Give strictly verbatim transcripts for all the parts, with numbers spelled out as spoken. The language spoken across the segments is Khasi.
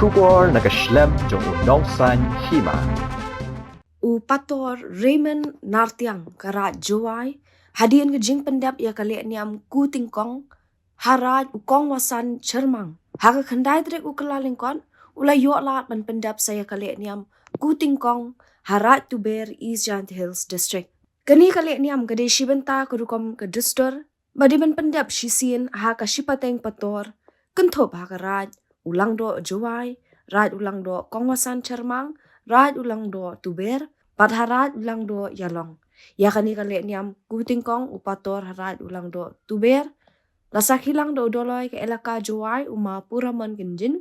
Khubor na ka shlem jong u nongsan hima. U Pator Raymond Nartiang ka Raid Jowai, hadien ka jingpyndep ïa ka lehniam Ku Tyngkong ha Raid u Kong Wasan Chyrmang, ha ka khyndai tarik u Kyllalyngkot u la ïoh lad ban pyndep sa ïa ka lehniam Ku Tyngkong ha Raid Tuber, East Jaintia Hills District. Kane ka lehniam ka dei shi bynta ka rukom ka dustur ba dei ban pyndep shisien ha ka shipateng pator, kynthup ha ka Raid u Langdoh Jowai, Raid u Langdoh Kong Wasan Chyrmang, Raid u Langdoh Tuber, bad ha Raid u Langdoh Ïalong. Ïa kane ka lehniam Ku Tyngkong u Pator ha Raid u Langdoh Tuber la sakhi lang da u Dolloi ka elaka Jowai u Ma Puramon Kynjin,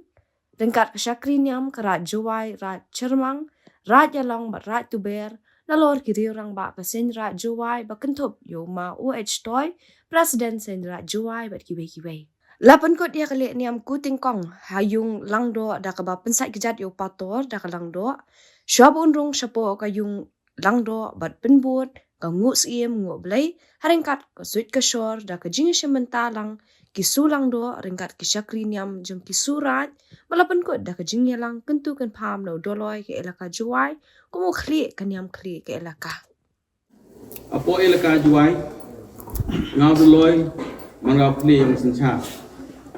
ryngkat ka shakri niam ka Raid Jowai, Raid Chyrmang, Raid Ïalong bad Raid Tuber, nalor ki riew rangbah ka Seiñ Raid Jowai ba kynthup ïa u Ma O H Toi, President Seiñ Raid Jowai bad kiwei kiwei. La pynkut ïa ka lehniam Ku Tyngkong ha ïung Langdoh da kaba pynsait kjat ïa u Pator da ka Langdoh, shuwa ba un rung shapoh ka ïung Langdoh bad pynbud ka Nguh Syiem Nguh Blei, ha ryngkat ka suit ka shor da ka jingïashim bynta lang ki Sur Langdoh ryngkat ki shakri niam jong ki Sur Raid, ba la pynkut da ka jingïalang kyntu kynpham na u Dolloi ka elaka Jowai kum u khlieh ka niam khlieh ka elaka. Hapoh elaka Jowai, nga u Dolloi, man nga u khlieh ïong synshar,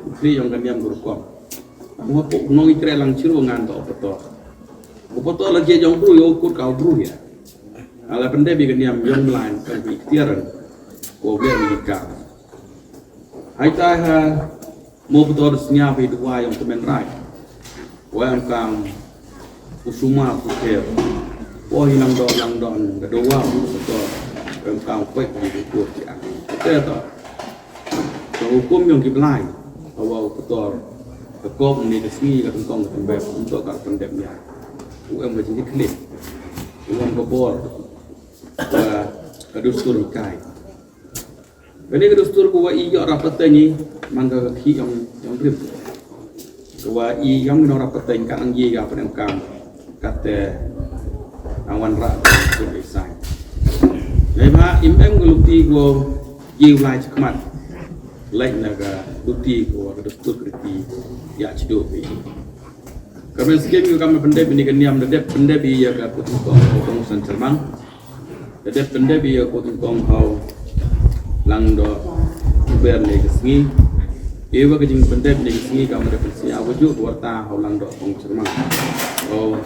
u khlieh ïong ka niam ka rukom. Nga hapoh nong i kreh lang chiru ngan to u Pator. U Pator la jied ïong bru ïa u kut ka u bru ïa. Nga la pyndep ïa ka niam ïong mlien kan ki tiaran. Ko bleh ni ka. Hai tai ha mo Pator sñiaw hi dua ïong tymmen rai. Wa em kam u suma u kher. Ko hi Langdoh Langdoh ka dua u Pator. Wa em kam kwek ni u kut ïa. Te to. Ka hukum ïong ki blai. Hawa u Pator. Ka kop ni ka sngi ka tyngkong ka tymbep. Untuk ka pyndep ïa. U em ka jingkit khlieh. U em ka bor. Ka, ka dustur hikai. Kane ka dustur ko wa i ïoh rap pateng i man ka khih ïong, ïong rim. Ko wa i ïong nong rap pateng ka nang ïe ka pyneng kam. Kate nang wan rap ko i sai. Nai ma im em ka luti ko ïe u lai chakmat. Lai na ka luti ko wa ka dustur kriti ïa chidu ko i. Ka men skim ïa ka men pyndep ini ka niam da dep pyndep ïa ka Ku Tyngkong Kong San Chyrmang. Da dep pyndep ïa Ku Tyngkong ha u Langdoh Tuber ne ka sngi. Ïa wa ka jingpyndep ne ka sngi ka ma da pynsñiaw wa ju warta ha u Langdoh Kong Chyrmang. O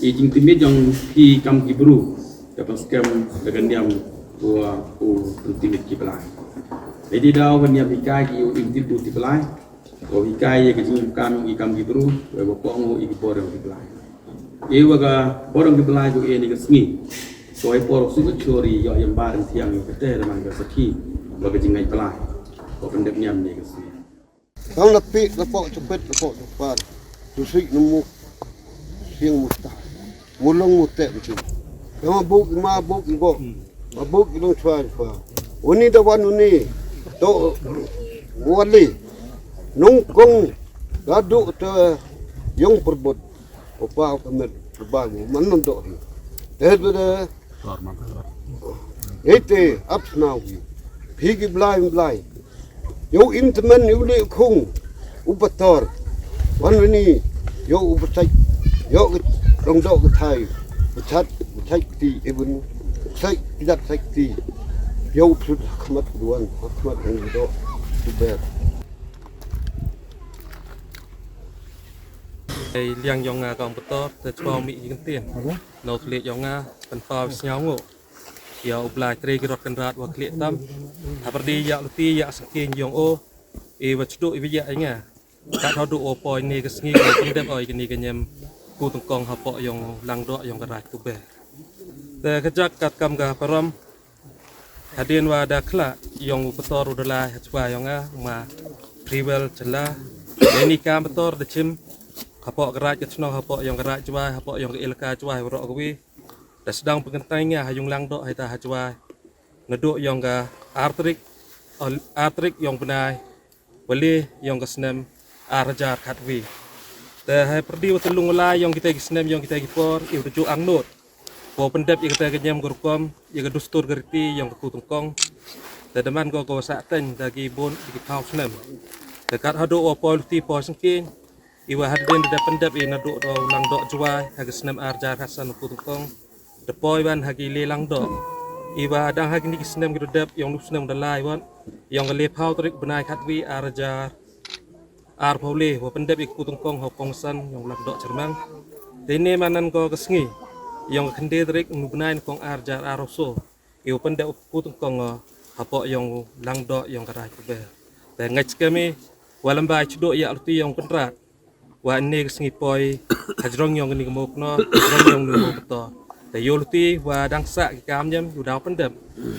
i jingtimit jong ki kam ki bru. Da pynskhem da ka niam wa u pyntimit ki blai. Ïa di daw ka niam hikai ki u im ti bru ti blai. Ko hikai ïa ka jingkam i kam ki bru, wa ba pong i ki bor ki blai. Ïa wa ka bor ki blai ko ïa ni ka sngi. Ko ai por su ka chori ïa ïa bar thiang ïa ka te da man ka sakhi. Wa ka jingngeit blai. Ko pyndep niam ni ka sngi. Tang la pi la pok chepet la pok chepar. Tu sik nemu siang muta. Mulong mute mchu. Yang mabuk mabuk mabuk. Mabuk ilang chua chua. Uni da wan uni. To wali. Nung kong dadu te yong perbut. Opa opa met perbal man nung do. Te te te. Ite ap snawi. Phi ki blai blai. Yow im tymmen yow leh khung u Pator. Wan wani yow u Patai yow ki rong dok ki thai. Pachat pachat ti ibun sai kidat sai ti. Yow psut khmat duan khmat rong dok tu ber. Ei liang yong nga kong Pator te chwa mi i kentien. No klik yong nga pynpaw sñiaw ngo. Ïa u Blai trei ki rot kynrad wa khlieh tam. Hapyrdi ïa luti ïa sngkien yong o. E wa chdu i wa ïa nga. Kat haduh o poi ni ka sngi ka pyndep oi kini ka ñiam Ku Tyngkong hapoh yong Langdoh yong ka Raid Tuber. Te ka jak kat kam ka parom. Hadien wa da khla yong u Pator u da lai ha chwa yong nga ma Priwel Chela. Ini kam Pator da chim hapoh ka Raid ka chnong hapoh yong ka Raid Jwai hapoh yong ka elaka Jwai wa roh ka wi. Da sdang pynkyntang nga ha yung Langdoh ha ita ha Jwai. Naduh yong ka artrik artrik yong bnai wali yong ka snem ar hajar khatwi. Te hapyrdi wa tylung wala yong kita ki snem yong kita ki por i wa ju ang not. Ko pyndep i kita ki ñiam ka rukom i ka dustur ka riti yong ka Ku Tyngkong. Te daman ko ko sa teng da ki bun da ki phaw snem. Te kat haduh wa poi luti poi sngkien. Iwa hadien da dep pyndep i naduh da u Langdoh Jwai ha ka snem ar hajar khatsan u Pu Tyngkong. Da poi wan ha ki Leh Langdoh. Iwa dang ha kini ki snem ki da dep ïong u snem da lai wan. Ïong ka leh phaw tarik bnai khatwi ar hajar ar phaw leh wa pyndep i u Pu Tyngkong ha u kongsan ïong u Langdoh Jyrmang. Te ne manan ko ka sngi ïong ka khyndai tarik u bnai nyngkong ar hajar ar phaw so. Iwa pyndep u Pu Tyngkong hapoh ïong u Langdoh ïong ka Raid Pyrber. Te ngait skhem i wa lamba i chdoh ïa luti ïong u Kynrad. Wa ne ka sngi poi hajrong ïong kani ka mok no hajrong ïong nu mok to. Te ïa luti wa dang sah ki kam ñiam u daw pyndep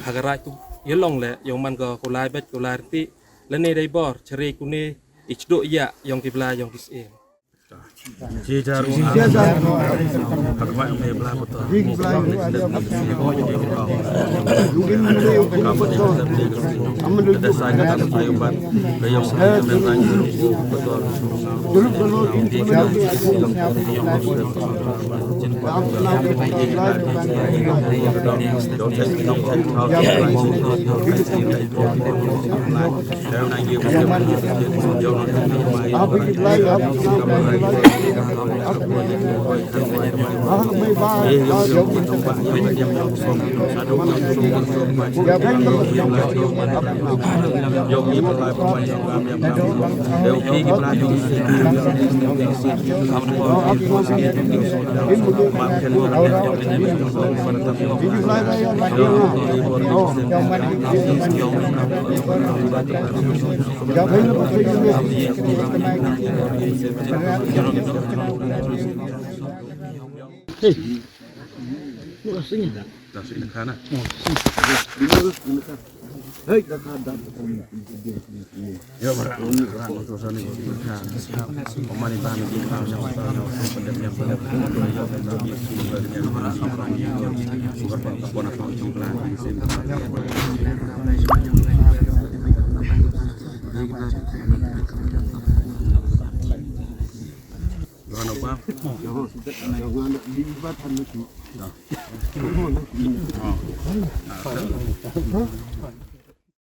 ha ka Raid tu ïa long le ïong man ko ko lai bet ko lai rti. Lane dei bor chari kuni i chdoh ïa ïong ki bla ïong ki siem. Ji jar u. Ji jar. Ka ba me bla ko to. Ji bla. Ka ba me bla ko to. Ka ba me bla ko to.